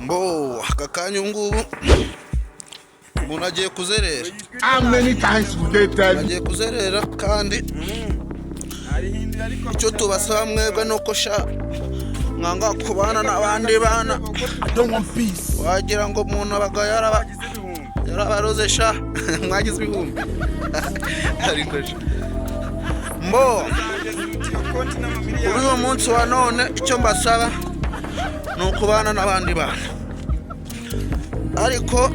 Mbo aka kanya ubu ngubu umuntu agiye kuzerera. How many times will they tell you? Agiye kuzerera kandi icyo tubasaba mwebwe ni uko sha mwanga kubana n'abandi bana. I don't want peace. Wagira ngo umuntu abaga yarabaroze sha, mwagize ibihumbi ariko sha. Mbo kuri uyu munsi wa none icyo mbasaba ni ukubana n'abandi bana, ariko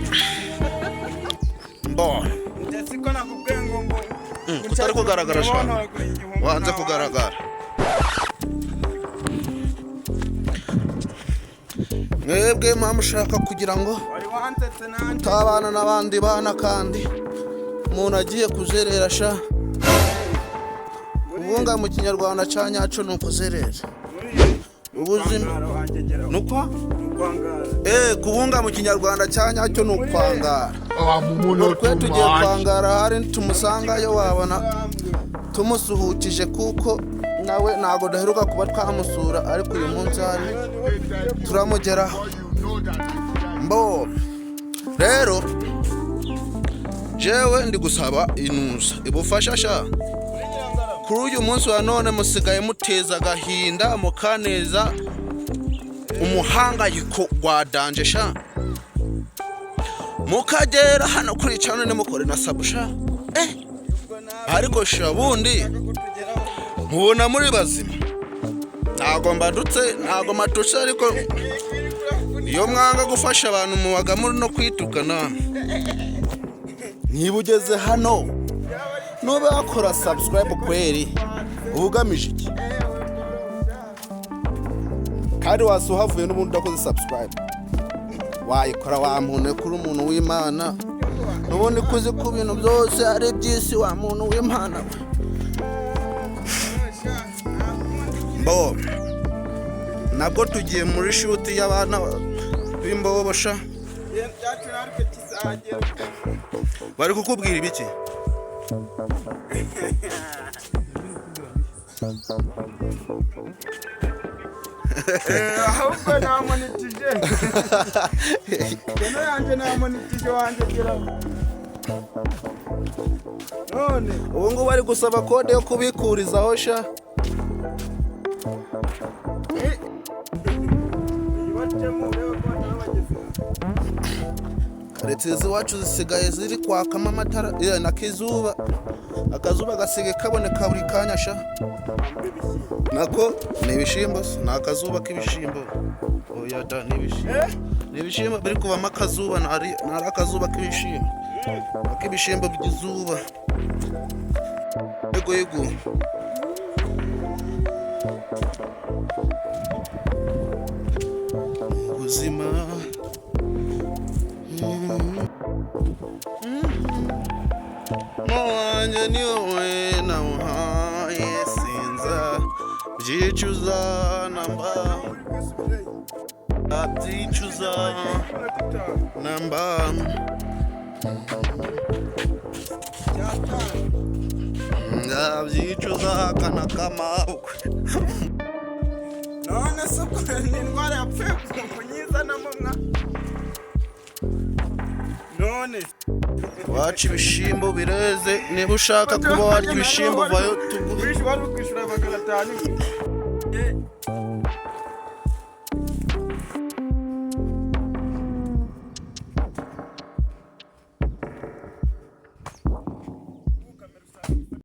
mbo kutari kugaragara sha, wanze kugaragara. Mwebwe mpamvu ushaka kugira ngo utabana n'abandi bana kandi umuntu agiye kuzerera sha. Kubunga mu Kinyarwanda cya nyaco ni ukuzerera ubuzima nuko kubunga mu Kinyarwanda cya nyacyo ni ukwangara. Oh, mumu Twe too tugiye much. kwangara, hari tumusangayo wabona tumusuhukije, kuko nawe ntabwo duheruka kuba twamusura, ariko uyu munsi hari turamugeraho. Mbo rero jewe ndi gusaba inuza ibufasha sha. Kuri uyu munsi wa none musigaye muteza agahinda, mukaneza umuhangayiko gwa danger sha. Mukagera hano kuri channel nimukore na sub sha. Ariko sha, bundi mubona muri bazima? Ntago mbadutse, ntago matutse, ariko iyo mwanga gufasha abantu mubaga muri no kwitukana. Niba ugeze hano nuba wakora subscribe kweri, uba ugamije iki? Kandi wasi uhavuye n'ubundi udakoze subscribe, wayikora wa muntu, kuri umuntu w'Imana. N'ubundi kuzi ko ibintu byose ari iby'isi, wa muntu w'Imana we. Mbo nabwo tugiye muri shoot y'abana b'imbobo sha. Bari kukubwira ibiki? Ahubwo namonitije keno yanjye, namonitije wanjye geraho none. Ubu ngubu bari gusaba code yo kubikurizaho sha. Ibacemo urebe ko batabageze. Karitsiye iwacu zisigaye ziri kwakamo amatara n'akizuba, akazuba gasigaye kaboneka buri kanya sha. Nako ni ibishimbo se? Ni akazuba k'ibishimbo? Oya da, ni ibishimbo, ni ibishimbo biri kuvamo akazuba, ntari akazuba k'ibishimbo, ak'ibishimbo by'izuba. Yego yego. Ubuzima wanjye ni wowe nawuhaye, sinza byicuza namba, byicuza namba, ndabyicuza akana k'amabukwe. None se ubwo ni indwara yapfuye kunyizanamo mwa none? Waca ibishimbo bireze, niba ushaka kuba warya ibishimbo vayo tuguhe. Wari ukwishyura 500.